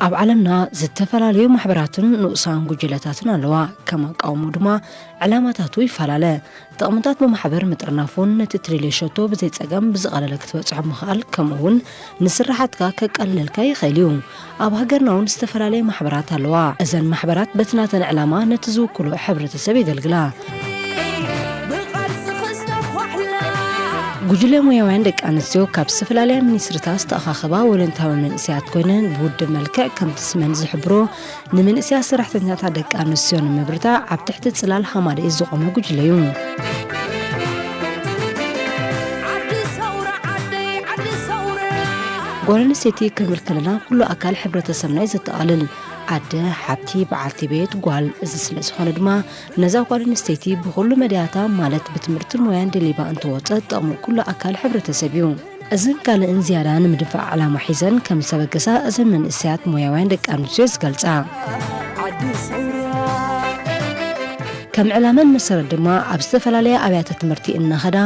ኣብ ዓለምና ዝተፈላለዩ ማሕበራትን ንኡሳን ጉጅለታትን ኣለዋ። ከም ኣቃውሙ ድማ ዕላማታቱ ይፈላለ። ጥቕምታት ብማሕበር ምጥርናፉን ነቲ ትደልዮ ሸቶ ብዘይ ጸገም ብዝቐለለ ክትበጽሖ ምኽኣል፣ ከምኡ እውን ንስራሓትካ ከቃልለልካ ይኽእል እዩ። ኣብ ሃገርና እውን ዝተፈላለየ ማሕበራት ኣለዋ። እዘን ማሕበራት በቲ ናተን ዕላማ ነቲ ዝውክሎ ሕብረተሰብ የገልግላ። ጉጅለ ሞያውያን ደቂ ኣንስትዮ ካብ ዝተፈላለያ ሚኒስትሪታት ዝተኣኻኸባ ወለንታዊ መንእሰያት ኮይነን ብውድብ መልክዕ ከምቲ ስመን ዝሕብሮ ንመንእሰያት ሰራሕተኛታት ደቂ ኣንስትዮ ንምብርታዕ ኣብ ትሕቲ ጽላል ሃማደኤ ዝቖመ ጉጅለ እዩ። ጓል ኣንስተይቲ ክንብል ከለና ኩሉ ኣካል ሕብረተሰብና እዩ ዘጠቓልል። ኣደ፣ ሓብቲ፣ በዓልቲ ቤት፣ ጓል። እዚ ስለ ዝኾነ ድማ ነዛ ጓል ኣንስተይቲ ብኹሉ መዳያታ ማለት ብትምህርትን ሞያን ደሊባ እንተወጸት ጥቕሚ ኩሉ ኣካል ሕብረተሰብ እዩ። እዝን ካልእን ዝያዳ ንምድንፋዕ ዕላማ ሒዘን ከም ዝተበገሳ እዘን መንእሰያት ሞያውያን ደቂ ኣንስትዮ ዝገልጻ። ከም ዕላመን መሰረት ድማ ኣብ ዝተፈላለያ ኣብያተ ትምህርቲ እናኸዳ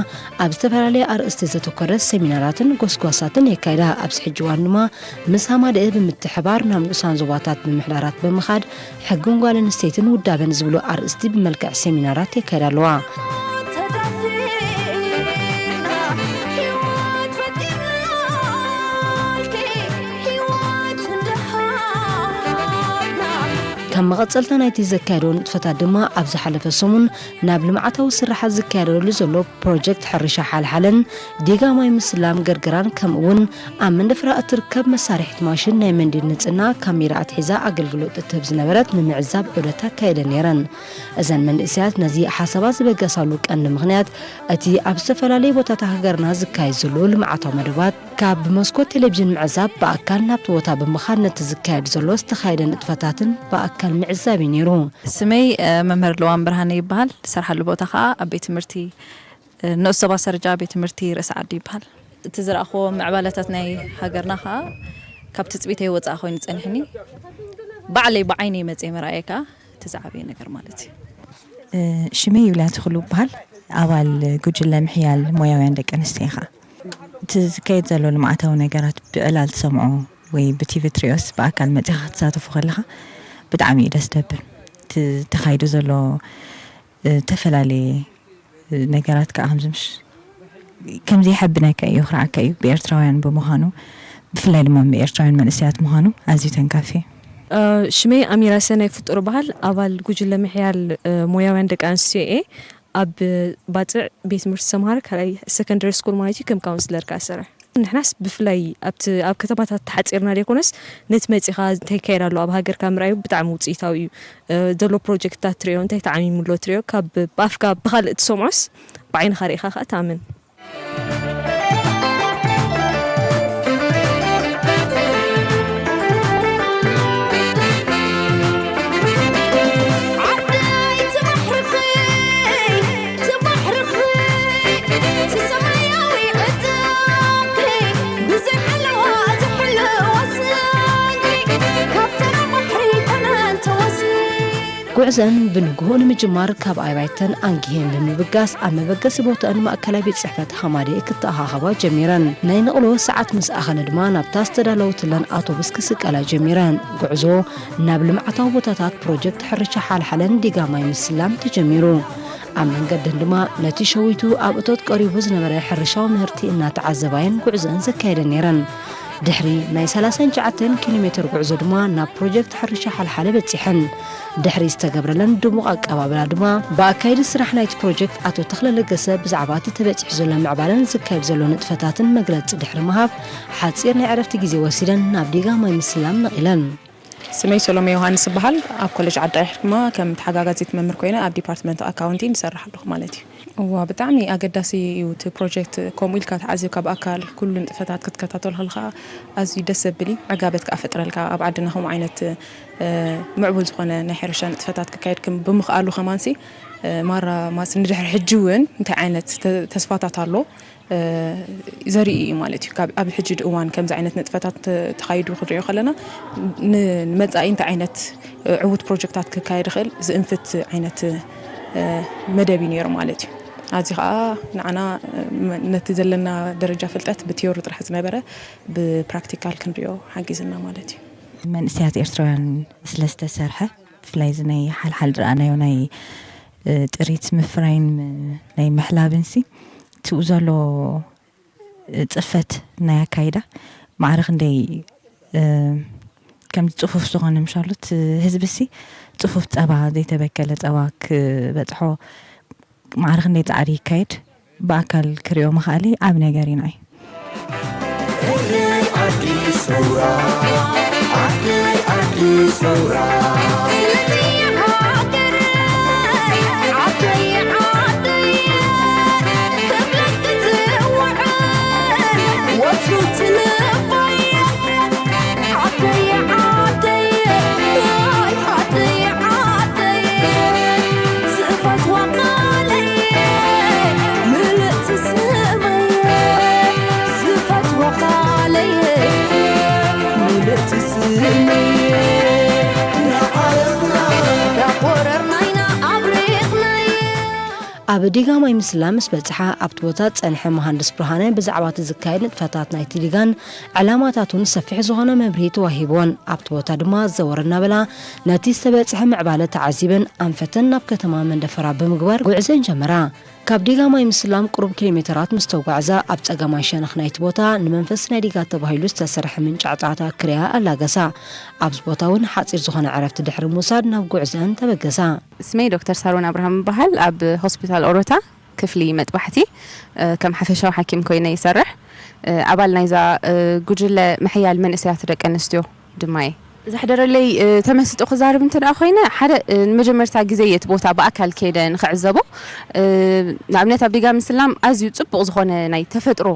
ኣብ ዝተፈላለያ ኣርእስቲ ዘተኮረ ሰሚናራትን ጎስጓሳትን የካይዳ። ኣብዚ ሕጂ እዋን ድማ ምስ ሃማደኤ ብምትሕባር ናብ ንኡሳን ዞባታት ብምሕዳራት ብምኻድ ሕግን ጓል ኣንስተይትን ውዳበን ዝብሉ ኣርእስቲ ብመልክዕ ሰሚናራት የካይዳ ኣለዋ። ከም መቐጸልታ ናይቲ ዘካየዶ ንጥፈታት ድማ ኣብ ዝሓለፈ ሰሙን ናብ ልምዓታዊ ስራሓት ዝካየደሉ ዘሎ ፕሮጀክት ሕርሻ ሓልሓለን ዲጋ ማይ ምስላም ገርገራን ከምኡ እውን ኣብ መንደፍራ እትርከብ መሳርሒት ማሽን ናይ መንዲል ንጽህና ካብ ሜዳ ኣትሒዛ ኣገልግሎት እትህብ ዝነበረት ንምዕዛብ ዑደት ኣካየደን ነይረን። እዘን መንእሰያት ነዚ ሓሳባት ዝበገሳሉ ቀንዲ ምኽንያት እቲ ኣብ ዝተፈላለዩ ቦታታት ሃገርና ዝካየድ ዘሎ ልምዓታዊ መደባት ካብ ብመስኮት ቴሌቪዥን ምዕዛብ ብኣካል ናብቲ ቦታ ብምኻድ ነቲ ዝካየድ ዘሎ ዝተኻየደ ንጥፈታትን ብኣካል ምዕዛብ እዩ ነይሩ። ስመይ መምህር ልዋም ብርሃነ ይበሃል። ዝሰርሓሉ ቦታ ከዓ ኣብ ቤት ትምህርቲ ንኡስ ዞባ ሰርጃ ቤት ትምህርቲ ርእሲ ዓዲ ይበሃል። እቲ ዝረኣኽዎ ምዕባለታት ናይ ሃገርና ከዓ ካብ ትፅቢተይ ወፃኢ ኮይኑ ፀኒሕኒ። ባዕለይ ብዓይነይ መፅየ ምርኣየ ከዓ እቲ ዝዓበየ ነገር ማለት እዩ። ሽመይ ዩልያ ትኽሉ ይበሃል። ኣባል ጉጅለ ምሕያል ሞያውያን ደቂ ኣንስትዮ እየ ከዓ። እቲ ዝካየድ ዘሎ ልምዓታዊ ነገራት ብዕላል ትሰምዖ ወይ ብቲቪ ትሪኦስ ብኣካል መፂኻ ክትሳተፎ ከለኻ ብጣዕሚ እዩ ደስ ደብል። እቲ ተኻይዱ ዘሎ ዝተፈላለየ ነገራት ከዓ ከምዚ ምሽ ከምዚ የሐብነካ እዩ፣ የኹርዓካ እዩ ብኤርትራውያን ብምዃኑ፣ ብፍላይ ድማ ብኤርትራውያን መንእሰያት ምዃኑ ኣዝዩ ተንካፊ እዩ። ሽመይ ኣሚራ ሰናይ ፍጡር በሃል ኣባል ጉጅለ ምሕያል ሞያውያን ደቂ ኣንስትዮ እየ። ኣብ ባጽዕ ቤት ትምህርቲ ሰምሃር ካልኣይ ሰከንደሪ ስኩል ማለት እዩ ከም ካውንስለር ከዓ ሰርሕ። ንሕናስ ብፍላይ ኣብቲ ኣብ ከተማታት ተሓጺርና ዘይኮነስ ነቲ መጺኻ እንታይ ይካየድ ኣሎ ኣብ ሃገርካ ምርኣዩ ብጣዕሚ ውጽኢታዊ እዩ። ዘሎ ፕሮጀክትታት ትሪኦ እንታይ ተዓሚሙ ኣሎ ትሪኦ ካብ ብኣፍካ ብኻልእ ትሰምዖስ ብዓይንኻ ርኢኻ ከዓ ትኣምን። ጉዕዘን ብንግሆ ንምጅማር ካብ ኣባይተን ኣንጊሄን ብምብጋስ ኣብ መበገሲ ቦታኣን ማእከላይ ቤት ጽሕፈት ሃማደኤ ክተኣኻኸባ ጀሚረን። ናይ ንቕሎ ሰዓት ምስ ኣኸለ ድማ ናብታ ዝተዳለወትለን ኣውቶቡስ ክስቀላ ጀሚረን። ጉዕዞ ናብ ልምዓታዊ ቦታታት ፕሮጀክት ሕርሻ ሓልሓለን ዲጋ ማይ ምስላም ተጀሚሩ። ኣብ መንገደን ድማ ነቲ ሸዊቱ ኣብ እቶት ቀሪቡ ዝነበረ ሕርሻዊ ምህርቲ እናተዓዘባየን ጉዕዘን ዘካየደን ነይረን። ድሕሪ ናይ ሰላሳን ትሽዓተን ኪሎ ሜተር ጉዕዞ ድማ ናብ ፕሮጀክት ሕርሻ ሓልሓለ በጺሐን። ድሕሪ ዝተገብረለን ድሙቕ ኣቀባብላ ድማ ብኣካይዲ ስራሕ ናይቲ ፕሮጀክት ኣቶ ተኽለ ለገሰ ብዛዕባ እቲ ተበጺሑ ዘሎ ምዕባለን ዝካየድ ዘሎ ንጥፈታትን መግለጺ ድሕሪ ምሃብ ሓጺር ናይ ዕረፍቲ ግዜ ወሲደን ናብ ዲጋ ማይ ምስላም ነቒለን። ስመይ ሰሎሜ ዮሃንስ እበሃል። ኣብ ኮሌጅ ዓዲ ኣይሕ ድማ ከም ተሓጋጋዚት መምህር ኮይነ ኣብ ዲፓርትመንት ኣካውንቲንግ ይሰርሕ ኣለኹ ማለት እዩ። እዋ ብጣዕሚ ኣገዳሲ እዩ እቲ ፕሮጀክት። ከምኡ ኢልካ ተዓዚብካ ብኣካል ኩሉ ንጥፈታት ክትከታተሎ ከለኻ ኣዝዩ ደስ ዘብል እዩ። ዕጋበት ከኣ ፈጥረልካ። ኣብ ዓድና ከምኡ ዓይነት እ፣ ምዕቡል ዝኾነ ናይ ሕርሻ ንጥፈታት ክካየድ ክም-፣ ብምኽኣሉ ከማንሲ እ፣ ማራ ማስ ንድሕሪ ሕጂ እውን እንታይ ዓይነት ተ-፣ ተስፋታት ኣሎ? ዘርኢ እዩ ማለት እዩ። ካብ ኣብ ሕጂ እዋን ከምዚ ዓይነት ንጥፈታት ተ-፣ ተኻይዱ ክንሪኦ ከለና ን-፣ ንመጻኢ እንታይ ዓይነት ዕዉት ፕሮጀክታት ክካየድ ይኽእል ዝእንፍት ዓይነት መደብ እዩ ነይሩ ማለት እዩ። ኣዚ ከዓ ንዓና ነቲ ዘለና ደረጃ ፍልጠት ብቲዮሪ ጥራሕ ዝነበረ ብፕራክቲካል ክንሪኦ ሓጊዝና ማለት እዩ። መንእሰያት ኤርትራውያን ስለ ዝተሰርሐ፣ ብፍላይ እዚ ናይ ሓልሓል ዝረኣናዮ ናይ፣ እ፣ ጥሪት ምፍራይን ም-፣ ናይ ምሕላብንሲ፣ እቲኡ ዘሎ ጽፈት ናይ ኣካይዳ ማዕረ ክንደይ፣ እ፣ ከምዚ ጽፉፍ ዝኾነ ምሻሉት ህዝብሲ ጽፉፍ ጸባ፣ ዘይተበከለ ጸባ ክበጽሖ ማዕረ ክንደይ ጻዕሪ ይካየድ ብኣካል ክሪኦ ምኽኣለይ ዓቢ ነገር እዩ ንዓይ። ኣብ ዲጋ ማይ ምስላ ምስ በጽሓ፣ ኣብቲ ቦታ ዝጸንሐ መሃንድስ ብርሃነ ብዛዕባ እቲ ዝካየድ ንጥፈታት ናይቲ ዲጋን ዕላማታቱን ሰፊሕ ዝኾነ መብርሂ ተዋሂብወን። ኣብቲ ቦታ ድማ ዘወር እናበላ ነቲ ዝተበጽሐ ምዕባለ ተዓዚበን ኣንፈተን ናብ ከተማ መንደፈራ ብምግባር ጉዕዘን ጀመራ። ካብ ዲጋ ማይ ምስላም ቁሩብ ኪሎ ሜተራት ምስ ተጓዕዛ፣ ኣብ ጸጋማይ ሸነኽ ናይቲ ቦታ ንመንፈስ ናይ ዲጋ ተባሂሉ ዝተሰርሐ ምንጫዕጫዕታ ክሪኣ ኣላገሳ። ኣብዚ ቦታ እውን ሓጺር ዝኾነ ዕረፍቲ ድሕሪ ምውሳድ ናብ ጉዕዘን ተበገሳ። ስመይ ዶክተር ሳሮን ኣብርሃም እበሃል። ኣብ ሆስፒታል ኦሮታ ክፍሊ መጥባሕቲ፣ እ፣ ከም ሓፈሻዊ ሓኪም ኮይነ ይሰርሕ። እ፣ ኣባል ናይዛ፣ እ፣ ጉጅለ ምሕያል መንእሰያት ደቂ ኣንስትዮ ድማ እየ። ዘሕደረለይ፣ እ፣ ተመስጦ ክዛረብ እንተ ደኣ ኮይነ፣ ሓደ፣ እ፣ ንመጀመርታ ግዜ እየ እቲ ቦታ ብኣካል ከይደ ንኽዕዘቦ። እ፣ ንኣብነት ኣብ ዲጋ ምስላም ኣዝዩ ጽቡቕ ዝኾነ ናይ ተፈጥሮ፣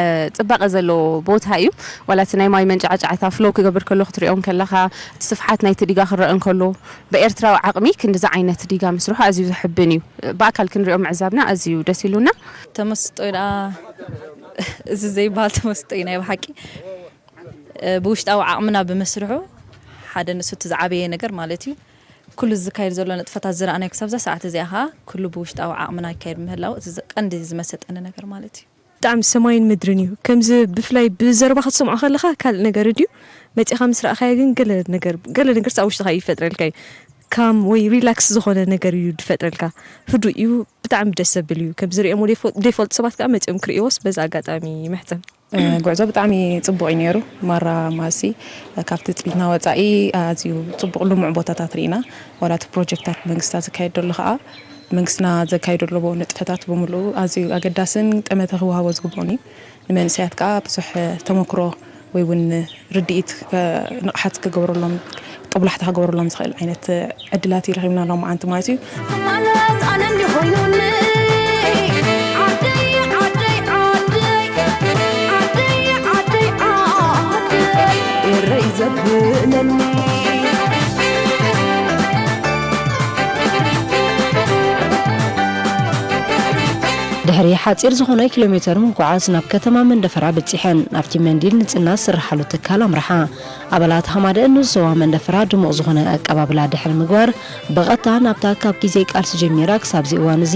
እ፣ ጽባቐ ዘለዎ ቦታ እዩ። ዋላ እቲ ናይ ማይ መንጫዕጫዕታ ፍሎው ክገብር ከሎ ክትሪኦ እንከለኻ፣ እቲ ስፍሓት ናይቲ ዲጋ ክረአ እንከሎ፣ ብኤርትራዊ ዓቕሚ ክንድዚ ዓይነት ዲጋ ምስርሑ ኣዝዩ ዘሕብን እዩ። ብኣካል ክንሪኦ ምዕዛብና ኣዝዩ ደስ ኢሉና። ተመስጦ ደኣ እዚ ዘይበሃል ተመስጦ እዩ ናይ ብሓቂ። እ፣ ብውሽጣዊ ዓቕምና ብምስርሑ ሓደ ንሱ እቲ ዝዓበየ ነገር ማለት እዩ። ኩሉ ዝካየድ ዘሎ ንጥፈታት ዝረኣናዮ ክሳብ እዛ ሰዓት እዚኣ ኸኣ ኩሉ ብውሽጣዊ ዓቕምና ይካየድ ምህላው እቲ ዝ-፣ ቀንዲ ዝመሰጠኒ ነገር ማለት እዩ። ብጣዕሚ ሰማይን ምድርን እዩ። ከምዚ ብፍላይ ብዘረባ ክትሰምዖ ከለኻ ካልእ ነገር እንድዩ፣ መጺኻ ምስ ረኣኻዮ ግን ገለ ነገር፣ ገለ ነገር ኣብ ውሽጥኻ እዩ ይፈጥረልካ እዩ። ካም ወይ ሪላክስ ዝኾነ ነገር እዩ ዝፈጥረልካ። ህዱእ እዩ፣ ብጣዕሚ ደስ ዘብል እዩ። ከም ዝርእዮም ዘይፈ-፣ ዘይፈልጡ ሰባት ከኣ መጺኦም ክርእይዎስ በዚ ኣጋጣሚ ይምሕጸን። እ፣ ጉዕዞ ብጣዕሚ ጽቡቕ እዩ ነይሩ። ማራ ማሲ ካብቲ ትጽቢትና ወጻኢ ኣዝዩ ጽቡቕ ልሙዕ ቦታታት ርኢና። ዋላ እቲ ፕሮጀክታት መንግስታት ዝካየድ ዘሎ ከኣ መንግስትና ዘካይዶ ኣሎ ንጥፈታት ብምሉኡ ኣዝዩ ኣገዳስን ጠመተ ክወሃቦ ዝግብኦን እዩ። ንመንእሰያት ከኣ ብዙሕ ተመክሮ ወይ እውን ርድኢት ከ-፣ ንቕሓት ክገብረሎም፣ ጦብላሕታ ክገብረሎም ዝኽእል ዓይነት ዕድላት እዩ ረኺብና ሎማዓንቲ ማለት እዩ። ማለት ኣነ እንዲ ኮይኑኒ ዓደይ ዓደይ ዓደይ ዓደይ ዓደይ ዓደይ ኤረይ ዘብለኒ። ድሕሪ ሓጺር ዝኾነ ኪሎ ሜተር ምጉዓዝ ናብ ከተማ መንደፈራ በጺሐን፣ ናብቲ መንዲል ንጽህና ዝስርሓሉ ትካል ኣምርሓ። ኣባላት ሃማደኤ ንዞባ መንደፈራ ድሙቕ ዝኾነ ኣቀባብላ ድሕሪ ምግባር፣ ብቐጥታ ናብታ ካብ ግዜ ቃልሲ ጀሚራ ክሳብዚ እዋን እዚ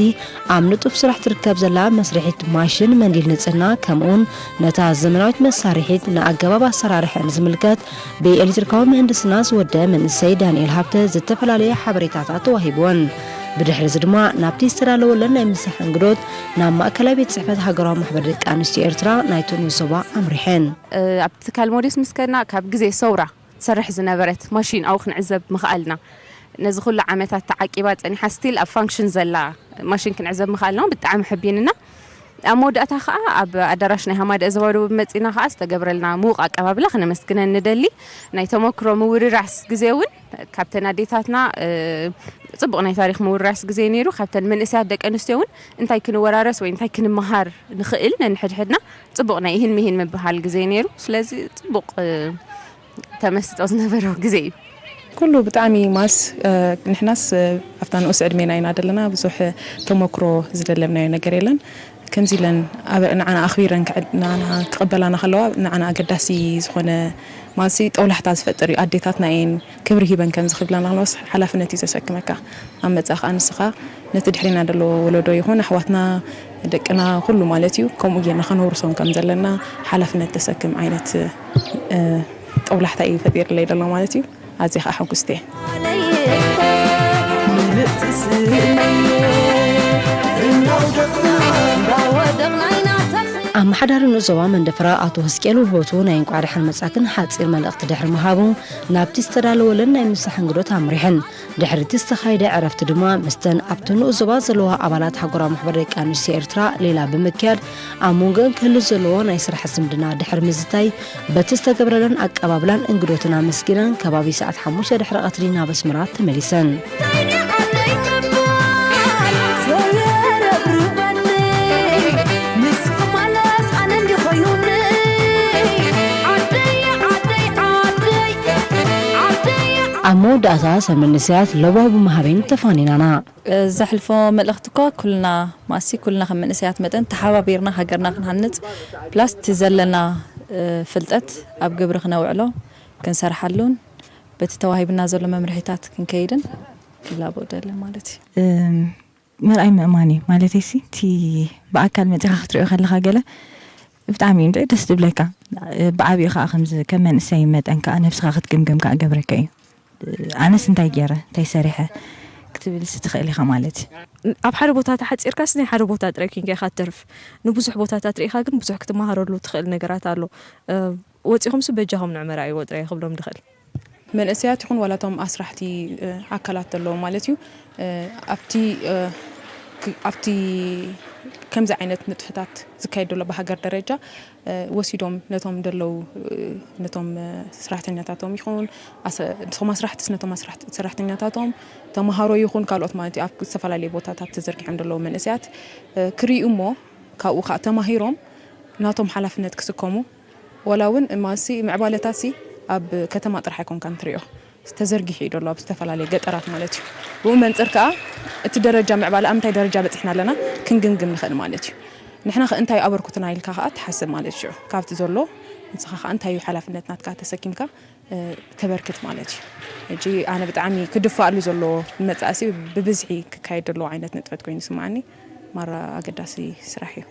ኣብ ንጡፍ ስራሕ ትርከብ ዘላ መስርሒት ማሽን መንዲል ንጽህና፣ ከምኡውን ነታ ዘመናዊት መሳርሒት ንኣገባብ ኣሰራርሐን ዝምልከት ብኤሌክትሪካዊ ምህንድስና ዝወደ መንእሰይ ዳንኤል ሃብተ ዝተፈላለየ ሓበሬታታት ተዋሂብወን። ብድሕሪ እዚ ድማ ናብቲ ዝተዳለወለን ናይ ምሳሕ እንግዶት ናብ ማእከላይ ቤት ጽሕፈት ሃገራዊ ማሕበር ደቂ ኣንስትዮ ኤርትራ ናይቶ ንዞባ ኣምሪሐን። እ፣ ኣብቲ ትካል ሞዴስ ምስ ከድና ካብ ግዜ ሰውራ ትሰርሕ ዝነበረት ማሽን ኣብኡ ክንዕዘብ ምኽኣልና፣ ነዚ ኩሉ ዓመታት ተዓቂባ ጸኒሓ ስቲል ኣብ ፋንክሽን ዘላ ማሽን ክንዕዘብ ምኽኣልና እውን ብጣዕሚ ሕቢንና። ኣብ መወዳእታ ኸኣ ኣብ ኣዳራሽ ናይ ሃማደኤ ዞባ ደቡብ መጺና ኸኣ ዝተገብረልና ምዉቕ ኣቀባብላ ክነመስግነን ንደሊ። ናይ ተመክሮ ምውርራስ ግዜ እውን ካብተን ኣዴታትና፣ እ፣ ጽቡቕ ናይ ታሪኽ ምውርራስ ግዜ ነይሩ። ካብተን መንእሰያት ደቂ ኣንስትዮ እውን እንታይ ክንወራረስ ወይ እንታይ ክንመሃር ንኽእል ነንሕድሕድና ጽቡቕ ናይ ኢሂን ምሂን ምብሃል ግዜ ነይሩ። ስለዚ ጽቡቕ፣ እ፣ ተመስጦ ዝነበሮ ግዜ እዩ። ኩሉ ብጣዕሚ ማስ፣ እ፣ ንሕናስ፣ እ፣ ኣብታ ንኡስ ዕድሜና ኢና ዘለና፣ ብዙሕ ተመክሮ ዝደለብናዮ ነገር የለን። ከምዚ ኢለን ኣብ-፣ ንዓና ኣኽቢረን ክዕድ-፣ ንዓና ክቕበላና ከለዋ ንዓና ኣገዳሲ ዝኾነ ማሲ ጠውላሕታ ዝፈጥር እዩ። ኣዴታትና እየን ክብሪ ሂበን ከምዚ ክብላና ከለዋስ ሓላፍነት እዩ ዘሰክመካ። ኣብ መጻኢ ከኣ ንስኻ ነቲ ድሕሬና ዘሎ ወለዶ ይኹን ኣሕዋትና፣ ደቅና፣ ኩሉ ማለት እዩ፣ ከምኡ ጌርና ከነውርሶም ከም ዘለና ሓላፍነት ተሰክም ዓይነት፣ እ፣ ጦብላሕታ እዩ ፈጢርለይ ዘሎ ማለት እዩ። ኣዝየ ከዓ ሕጉስቲ እየ። ኣመሓዳሪ ንኡስ ዞባ መንደፈራ ኣቶ ህዝቅኤል ውበቱ ናይ እንቋዕ ደሓን መጻክን ሓጺር መልእኽቲ ድሕሪ ምሃቡ፣ ናብቲ ዝተዳለወለን ናይ ምሳሕ እንግዶት ኣምሪሐን። ድሕሪ እቲ ዝተኻየደ ዕረፍቲ ድማ፣ ምስተን ኣብቲ ንኡስ ዞባ ዘለዋ ኣባላት ሃገራዊ ማሕበር ደቂ ኣንስትዮ ኤርትራ ሌላ ብምክያድ፣ ኣብ መንጎአን ክህሉ ዘለዎ ናይ ስራሕ ዝምድና ድሕሪ ምዝታይ፣ በቲ ዝተገብረለን ኣቀባብላን እንግዶትን ኣመስጊነን፣ ከባቢ ሰዓት ሓሙሽተ ድሕሪ ቀትሪ ናብ ኣስመራ ተመሊሰን። ኣብ መወዳእታ፣ ሰመን ንስያት ለዋህ ብምሃበን ተፋኒናና። ዘሕልፎ መልእኽቲ እኳ ኩልና ማሲ ኩልና ከም መንእሰያት መጠን ተሓባቢርና ሃገርና ክንሃንጽ ፕላስ እቲ ዘለና ፍልጠት ኣብ ግብሪ ክነውዕሎ ክንሰርሓሉን በቲ ተዋሂብና ዘሎ መምርሒታት ክንከይድን ክላቦ ደለ ማለት እዩ። ምርኣይ ምእማን እዩ ማለተይ ሲ እቲ ብኣካል መፂኻ ክትሪኦ ከለኻ ገለ ብጣዕሚ እዩ ደስ ዝብለካ። ብዓቢኡ ከዓ ከምዚ ከም መንእሰይ መጠን ከዓ ነብስኻ ክትግምግም ከዓ ገብረካ እዩ። ኣነስ እንታይ ገይረ እንታይ ሰሪሐ ክትብልሲ ትኽእል ኢኻ ማለት እዩ። ኣብ ሓደ ቦታ ተሓፂርካስ ናይ ሓደ ቦታ ጥራይ ኮይንካ ኢኻ ትተርፍ። ንብዙሕ ቦታታት ርኢኻ ግን ብዙሕ ክትመሃረሉ ትኽእል ነገራት ኣሎ። ወፂኹምሲ በጃኹም ንዑ መርኣይዎ ጥራይ ክብሎም ዝኽእል። መንእሰያት ይኹን ዋላ እቶም ኣስራሕቲ ኣካላት ዘለዎም ማለት እዩ ኣብቲ ኣብቲ ከምዚ ዓይነት ንጥፈታት ዝካየድ ዘሎ ብሃገር ደረጃ ወሲዶም ነቶም ደለዉ ነቶም ሰራሕተኛታቶም ይኹን ንስኹም ኣስራሕትስ ነቶም ሰራሕተኛታቶም ተምሃሮ ይኹን ካልኦት ማለት እዩ ኣብ ዝተፈላለዩ ቦታታት ተዘርጊሖም ዘለዉ መንእሰያት ክርእዩ እሞ ካብኡ ከዓ ተማሂሮም ናቶም ሓላፍነት ክስከሙ ዋላ እውን እማሲ ምዕባለታሲ ኣብ ከተማ ጥራሕ ኣይኮንካን ትሪኦ ተዘርጊሑ እዩ ዘሎ ኣብ ዝተፈላለየ ገጠራት ማለት እዩ። ብኡ መንፅር ከዓ እቲ ደረጃ ምዕባለ ኣብ ምንታይ ደረጃ በፂሕና ኣለና ክንግምግም ንኽእል ማለት እዩ። ንሕና ከ እንታይ ኣበርኩትና ኢልካ ከዓ ትሓስብ ማለት እዩ። ካብቲ ዘሎ ንስኻ ከዓ እንታይ እዩ ሓላፍነት ናትካ ተሰኪምካ ተበርክት ማለት እዩ። ሕጂ ኣነ ብጣዕሚ ክድፋኣሉ ዘለዎ መፃእሲ ብብዝሒ ክካየድ ዘለዎ ዓይነት ንጥፈት ኮይኑ ይስምዓኒ። ማራ ኣገዳሲ ስራሕ እዩ።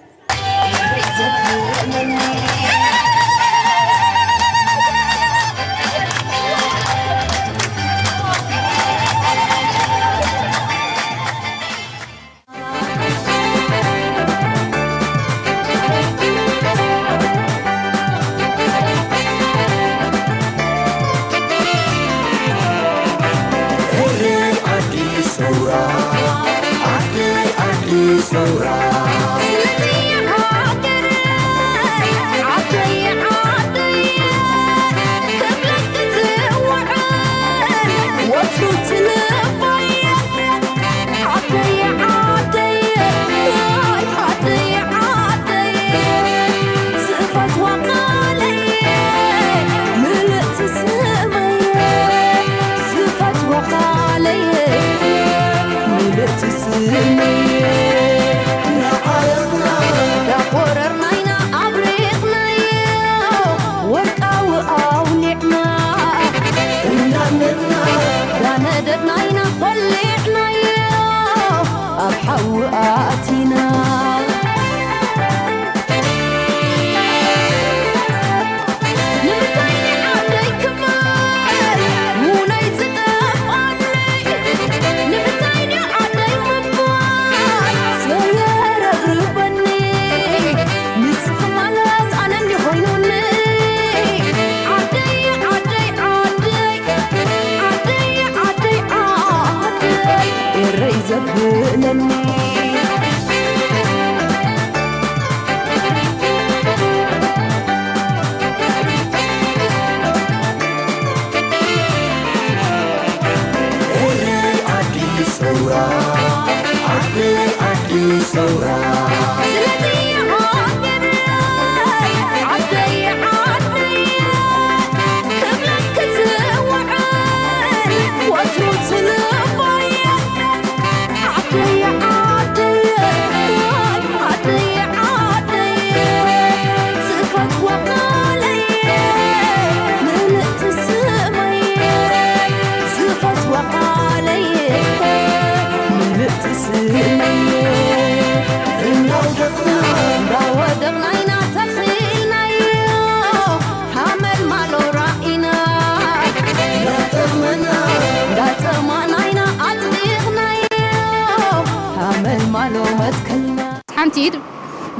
ሓንቲ ኢድ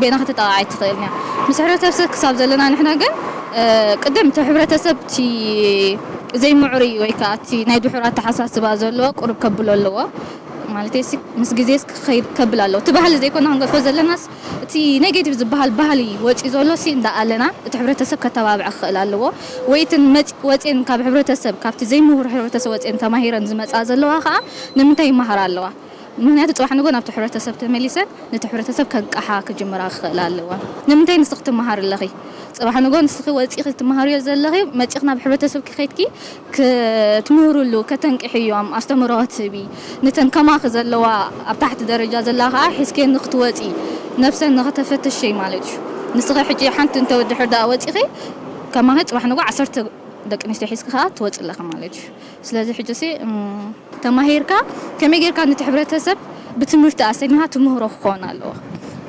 ቤና ከተጣቕዓ ኣይትኽእልን እያ። ምስ ሕብረተሰብ ክሳብ ዘለና ንሕና ግን፣ እ፣ ቅድም እቲ ሕብረተሰብ እቲ ዘይምዕሩይ ወይ ከዓ እቲ ናይ ድሑር ኣተሓሳስባ ዘለዎ ቁሩብ ከብሎ ኣለዎ። ማለት ሲ ምስ ግዜ ስ ክኸይድ ከብል ኣለዎ። እቲ ባህሊ ዘይኮና ክንገድፎ ዘለናስ እቲ ኔጌቲቭ ዝበሃል ባህሊ ወፂኡ ዘሎ ሲ እንዳኣለና እቲ ሕብረተሰብ ከተባብዐ ክኽእል ኣለዎ። ወይ እተን መፂ-፣ ወፂኤን ካብ ሕብረተሰብ፣ ካብቲ ዘይምሁር ሕብረተሰብ ወፂኤን ተማሂረን ዝመፃ ዘለዋ ከዓ ንምንታይ ይመሃራ ኣለዋ? ምኽንያቱ ጽባሕ ንጎ ናብቲ ሕብረተሰብ ተመሊሰን ነቲ ሕብረተሰብ ከንቅሓ ክጅምራ ክኽእላ ኣለዋ። ንምንታይ ንስኺ ትመሃሪ ኣለኺ? ጽባሕ ንጎ ንስኺ ወጺኺ ትመሃርዮ ዘለኺ፣ መጺኺ ናብ ሕብረተሰብ ክኸድኪ ክትምህርሉ፣ ከተንቅሕዮም፣ ኣስተምህሮ ክትህቢ፣ ነተን ከማኺ ዘለዋ ኣብ ታሕቲ ደረጃ ዘላ ከኣ ሒዝክየን ንክትወጺ፣ ነብሰን ንክተፈትሸይ ማለት እዩ። ንስኺ ሕጂ ሓንቲ እንተ ድሕር ደኣ ወጺኺ፣ ከማኺ ጽባሕ ንጎ ዓሰርተ ደቂ ኣንስትዮ ሒዝኪ ከኣ ትወጺ ኣለኺ ማለት እዩ። ስለዚ ሕጂ ሲ፣ እም፣ ተማሂርካ ከመይ ጌርካ ነቲ ሕብረተሰብ ብትምህርቲ ኣሰኒኻ ትምህሮ ክኸውን ኣለዎ።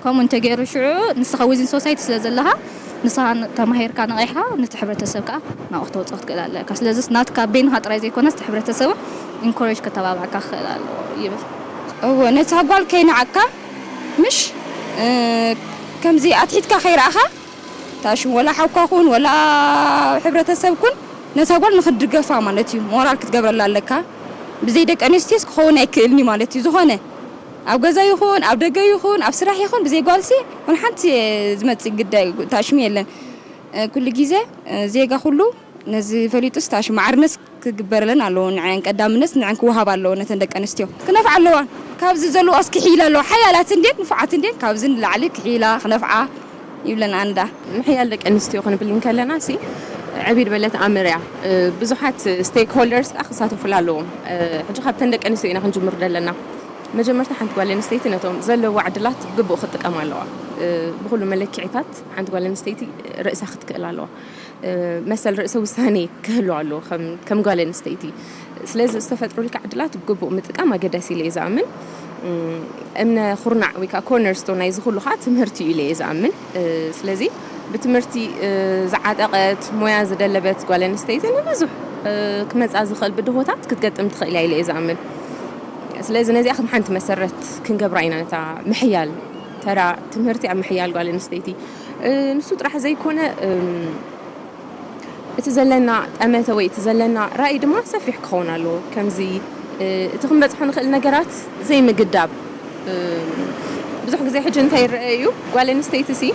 ከምኡ እንተገይሩ ሽዑ ንስኻ ዊዝን ሶሳይቲ ስለ ዘለኻ ንስኻ ን-፣ ተማሂርካ ነቒሕካ ነቲ ሕብረተሰብ ከኣ ናብኡ ክተውፅኦ ክትክእል ኣለካ። ስለዚ ናትካ በይንኻ ጥራይ ዘይኮነስ እቲ ሕብረተሰብ ኢንኮሬጅ ከተባብዐካ ክኽእል ኣለዎ ይብል። እወ፣ ነታ ጓል ከይንዓቅካ ምሽ፣ እ፣ ከምዚ ኣትሒትካ ከይረኣኻ ታሽም ወላ ሓውካ ኩን ወላ ሕብረተሰብ ኩን ነታ ጓል ንክትድገፋ ማለት እዩ። ሞራል ክትገብረላ ኣለካ። ብዘይ ደቂ ኣንስትዮስ ክኸውን ኣይክእልኒ ማለት እዩ። ዝኾነ ኣብ ገዛ ይኹን ኣብ ደገ ይኹን ኣብ ስራሕ ይኹን ብዘይ ጓልሲ ወላ ሓንቲ ዝመጽእ ግዳይ ታሽም የለን። እ፣ ኩሉ ግዜ፣ እ፣ ዜጋ ኩሉ ነዚ ፈሊጡስ ታሽም ማዕርነት ክግበረለን ኣለዎ። ንዐን ቀዳምነት ንዐን ክወሃብ ኣለዎ። ነተን ደቂ ኣንስትዮ ክነፍዓ ኣለዋን። ካብዚ ዘለዋስ ክሕይላ ኣለዋ። ሓያላት እንዴን ንፉዓት እንዴን ካብዚ ንላዕሊ ክሕይላ ክነፍዓ ይብለን ኣንዳ። ምሕያል ደቂ ኣንስትዮ ክንብል እንከለና ሲ ዕብይ ዝበለት ኣምር እያ። እ፣ ብዙሓት ስቴክ ሆልደርስ ከዓ ክሳተፉላ ኣለዎም። እ፣ ሕጂ ካብተን ደቂ ኣንስትዮ ኢና ክንጅምር ዘለና። መጀመርታ ሓንቲ ጓል ኣንስተይቲ ነቶም ዘለዋ ዕድላት ብግቡእ ክትጥቀም ኣለዋ። እ፣ ብኹሉ መለክዒታት ሓንቲ ጓል ኣንስተይቲ ርእሳ ክትክእል ኣለዋ። እ፣ መሰል ርእሰ ውሳኔ ክህልዋ ኣለዎ ከም፣ ከም ጓል ኣንስተይቲ። ስለዚ ዝተፈጥሩልካ ዕድላት ብግቡእ ምጥቃም ኣገዳሲ ኢለ እየ ዝኣምን። እም፣ እምነ ኩርናዕ ወይ ከዓ ኮርነር ስቶን ናይዚ ኩሉ ከዓ ትምህርቲ እዩ ኢለ እየ ዝኣምን። እ፣ ስለዚ ብትምህርቲ፣ እ፣ ዝዓጠቐት፣ ሞያ ዝደለበት ጓል ኣንስተይቲ ንብዙሕ፣ እ፣ ክመፃ ዝኽእል ብድሆታት ክትገጥም ትኽእል እያ ኢለ እየ ዝኣምን። ስለዚ ነዚኣ ከም ሓንቲ መሰረት ክንገብራ ኢና ነታ ምሕያል ተራ ትምህርቲ ኣብ ምሕያል ጓል ኣንስተይቲ። እ፣ ንሱ ጥራሕ ዘይኮነ፣ እም፣ እቲ ዘለና ጠመተ ወይ እቲ ዘለና ራእይ ድማ ሰፊሕ ክኸውን ኣለዎ። ከምዚ፣ እ፣ እቲ ክንበጽሖ ንኽእል ነገራት ዘይምግዳብ። እ፣ ብዙሕ ግዜ ሕጂ እንታይ ይረአ እዩ? ጓል ኣንስተይቲ ሲ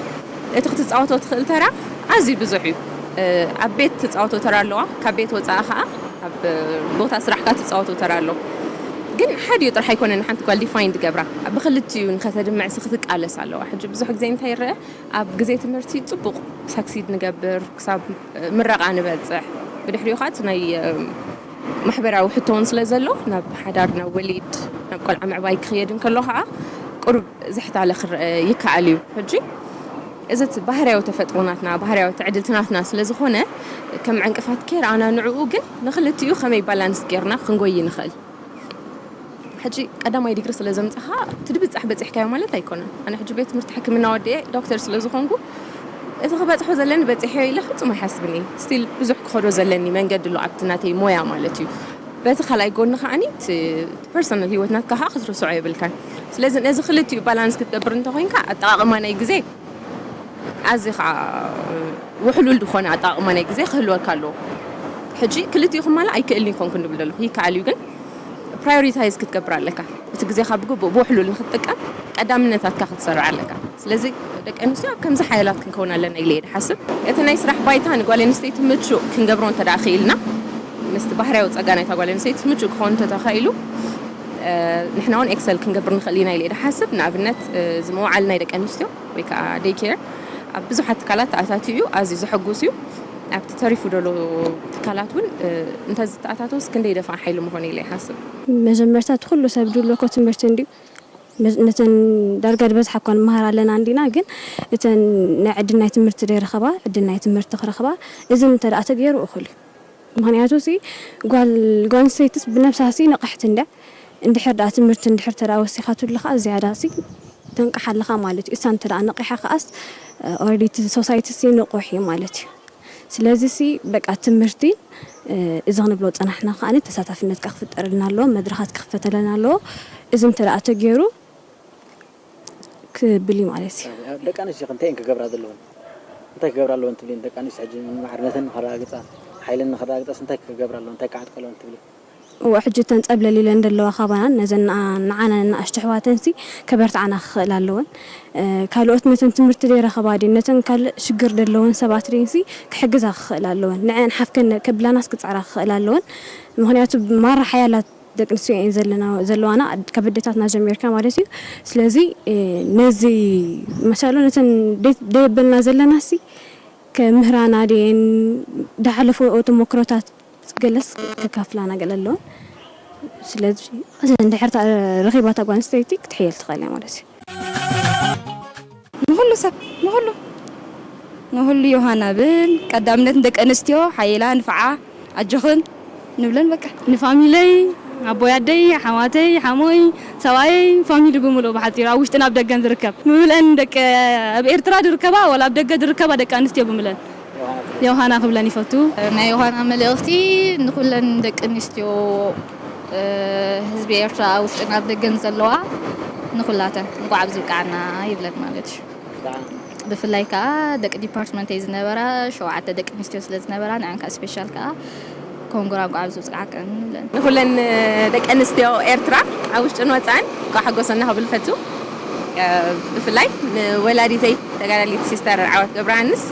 እቲ ክትጻወቶ ትኽእል ተራ ኣዝዩ ብዙሕ እዩ። እ፣ ኣብ ቤት ትጻወቶ ተራ ኣለዋ፣ ካብ ቤት ወጻኢ ኸኣ ኣብ ቦታ ስራሕካ ትጻወቶ ተራ ኣሎ። ግን ሓዲኡ ጥራሕ ኣይኮነን ንሓንቲ ጓል ዲፋይን ትገብራ። ብኽልቲኡ ንኸተድምዕ ሲ ክትቃለስ ኣለዋ። ሕጂ ብዙሕ ግዜ እንታይ ይረአ? ኣብ ግዜ ትምህርቲ ጽቡቕ ሳክሲድ ንገብር፣ ክሳብ ምረቓ ንበጽሕ። ብድሕሪኡ ኸኣ እቲ ናይ፣ እ፣ ማሕበራዊ ሕቶ እውን ስለ ዘሎ፣ ናብ ሓዳር፣ ናብ ወሊድ፣ ናብ ቆልዓ ምዕባይ ክኽየድ እንከሎ ኸኣ ቁሩብ ዝሕታለ ክረአ ይከኣል እዩ። ሕጂ እዚ እቲ ባህርያዊ ተፈጥሮ ናትና፣ ባህርያዊ ትዕድልቲ ናትና ስለ ዝኾነ፣ ከም ዕንቅፋት ከይረኣና ንዕኡ ግን ንኽልቲኡ ከመይ ባላንስ ጌርና ክንጎዪ ንኽእል? ሕጂ ቀዳማይ ዲግሪ ስለ ዘምጻኻ፣ እቲ ድብጻሕ በጺሕካዮ ማለት ኣይኮነን። ኣነ ሕጂ ቤት ትምህርቲ ሕክምና ወዲኤ ዶክተር ስለ ዝኾንኩ፣ እቲ ክበጽሖ ዘለኒ በጺሐዮ ኢለ ፍጹም ኣይሓስብን እየ። ስቲል ብዙሕ ክኸዶ ዘለኒ መንገዲ ኣሎ ኣብቲ ናተይ ሞያ ማለት እዩ። በቲ ካልኣይ ጎኒ ከዓኒ እቲ ፐርሰናል ህይወት ናትካ ከኣ ክትርስዖ የብልካን። ስለዚ ነዚ ክልቲኡ ባላንስ ክትገብር እንተኾይንካ፣ ኣጠቓቕማ ናይ ግዜ ኣዝዩ ኸዓ ውሕሉል ዝኾነ ኣጠቓቕማ ናይ ግዜ ክህልወካ ኣለዎ። ሕጂ ክልቲኡ ክማላእ ኣይክእልን ይኾን ክንብል ዘለኹ፣ ይከኣል እዩ፣ ግን ፕራዮሪታይዝ ክትገብር ኣለካ። እቲ ግዜኻ ብግቡእ ብውሕሉል ንክትጥቀም ቀዳምነታትካ ክትሰርዕ ኣለካ። ስለዚ ደቂ ኣንስትዮ ኣብ ከምዚ ሓያላት ክንከውን ኣለና ኢለ እየ ዝሓስብ። እቲ ናይ ስራሕ ባይታ ንጓል ኣንስተይቲ ምቹእ ክንገብሮ እንተ ደኣ ክኢልና፣ ምስቲ ባህርያዊ ጸጋ ናይታ ጓል ኣንስተይቲ ምቹእ ክኸውን እንተተኻኢሉ፣ እ፣ ንሕና እውን ኤክሰል ክንገብር ንኽእል ኢና ኢለ እየ ዝሓስብ። ንኣብነት፣ እ፣ እዚ መውዓሊ ናይ ደቂ ኣንስትዮ ወይ ከዓ ዴይ ኬር ኣብ ብዙሓት ትካላት ተኣታትዩ እዩ፣ ኣዝዩ ዘሐጉስ እዩ። ኣብቲ ተሪፉ ዘሎ ትካላት እውን፣ እ፣ እንተዝተኣታተውስ ክንደይ ደፋእ ሓይሊ ምኾነ ኢለ ይሓስብ። መጀመርታ እቲ ኩሉ ሰብ ድብሎ እኮ ትምህርቲ እንድዩ። መ-፣ ነተን ዳርጋ ዝበዝሓ እኳ ንመሃር ኣለና እንዲና፣ ግን እተን ናይ ዕድል ናይ ትምህርቲ ዘይረኸባ፣ ዕድል ናይ ትምህርቲ ክረኽባ፣ እዚ እንተ ደኣ ተገይሩ እኹል እዩ። ምኽንያቱ ሲ ጓል፣ ጓል ኣንስተይትስ ብነብሳ ሲ ንቕሕቲ እንድያ። እንድሕር ደኣ ትምህርቲ እንድሕር ተደኣ ወሲኻትሉ ኸኣ ዝያዳ ሲ ተንቅሓ ኣለኻ ማለት እዩ። እሳ እንተ ደኣ ነቒሓ ኸኣስ፣ ኦልሬዲ እቲ ሶሳይቲ ሲ ንቑሕ እዩ ማለት እዩ። ስለዚ ሲ በቃ ትምህርቲ፣ እ፣ እዚ ክንብሎ ዝጸናሕና ከኣ ተሳታፍነት ከኣ ክፍጠረልና ኣለዎ፣ መድረኻት ክኽፈተለና ኣለዎ። እዚ እንተ ደኣ ተገይሩ ክብል እዩ ማለት እዩ። ደቂ ኣንስትዮ ከ እንታይ እየን ክገብራ ዘለወን? እንታይ ክገብራ ኣለወን ትብሊ? ደቂ ኣንስትዮ ሕጂ ማዕርነተን ንኸረጋግፃ፣ ሓይለን ንኸረጋግፃስ እንታይ ክገብራ ኣለወን? እንታይ ክዓጥቃ ኣለወን ትብሊ? እወ፣ ሕጂ እተን ፀብለል ኢለን ዘለዋ ካባናን ነዘን ንዓ- ንዓና ንኣሽቱ ኣሕዋተን ሲ ከበርትዓና ክኽእል ኣለወን። ካልኦት ነተን ትምህርቲ ዘይረኸባ ድን ነተን ካልእ ሽግር ዘለወን ሰባት ድን ሲ ክሕግዛ ክኽእል ኣለወን። ንዐን ሓፍከን ከብላናስ ክፅዕራ ክኽእል ኣለወን። ምክንያቱ ማራ ሓያላት ደቂ ኣንስትዮ እየን ዘለና ዘለዋና ካብ ኣዴታትና ጀሚርካ ማለት እዩ። ስለዚ ነዚ መሻሎ ነተን ደየበልና ዘለና ሲ ከምህራና ድየን ዝሓለፈኦ ተሞክሮታት ገለስ ከካፍላና ገለ ኣለወን። ስለዚ እንድሕር ረኺባታ ጓል ኣንስተይቲ ክትሕየል ትኽእል እያ ማለት እዩ። ንኹሉ ሰብ ንኹሉ ንኹሉ ዮሃና ብል ቀዳምነት ንደቂ ኣንስትዮ ሓይላ ንፍዓ ኣጆኽን ንብለን በቃ ንፋሚለይ ኣቦይ ኣደይ ሓማተይ ሓሞይ ሰብኣየይ ፋሚሊ ብምልኡ ብሓፂሩ ኣብ ውሽጥን ኣብ ደገን ዝርከብ ብምልአን ደቂ ኣብ ኤርትራ ዝርከባ ወላ ኣብ ደገ ዝርከባ ደቂ ኣንስትዮ ብምለን ዮሃና ክብለን ይፈቱ። ናይ ዮሃና መልእኽቲ ንኩለን ደቂ ኣንስትዮ ህዝቢ ኤርትራ ኣብ ውሽጥን ኣብ ደገን ዘለዋ ንኩላተን እንኳዕ ኣብዚ ብቃዕና ይብለን ማለት እዩ። ብፍላይ ከዓ ደቂ ዲፓርትመንተይ ዝነበራ ሸውዓተ ደቂ ኣንስትዮ ስለ ዝነበራ ንዐን ከዓ ስፔሻል ከዓ ኮንግራ እንኳዕ ኣብዚ ብቃዕክን ንብለን። ንኩለን ደቂ ኣንስትዮ ኤርትራ ኣብ ውሽጥን ወፃእን እንኳዕ ሓጎሰና ክብል ፈቱ። ብፍላይ ንወላዲተይ ተጋዳሊት ሲስተር ዓወት ገብረሃንስ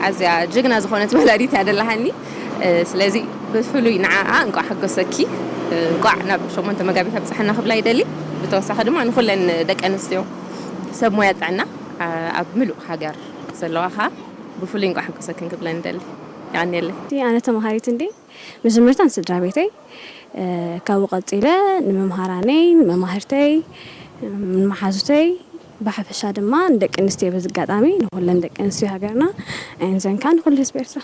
ኣዝያ ጅግና ዝኾነት ወላዲት እያ ደላሃኒ። ስለዚ ብፍሉይ ንዓኣ እንቋዕ ሓጎሰኪ እንቋዕ ናብ ሸሞንተ መጋቢት ኣብፀሐና ክብላ ይደሊ። ብተወሳኺ ድማ ንኩለን ደቂ ኣንስትዮ ሰብ ሞያ ጥዕና ኣብ ምሉእ ሃገር ዘለዋ ከዓ ብፍሉይ እንቋዕ ሓጎሰክን ክብለን ይደሊ። የቐንየለይ። ኣነ ተምሃሪት እንዴ መጀመርታ ንስድራ ቤተይ ካብኡ ቀፂለ ንመምሃራነይ ንመማህርተይ ንመሓዙተይ ብሓፈሻ ድማ ንደቂ ኣንስትዮ በዚ ኣጋጣሚ ንኩለን ደቂ ኣንስትዮ ሃገርና ኣየንዘንካ ንኩሉ ህዝቢ ኤርትራ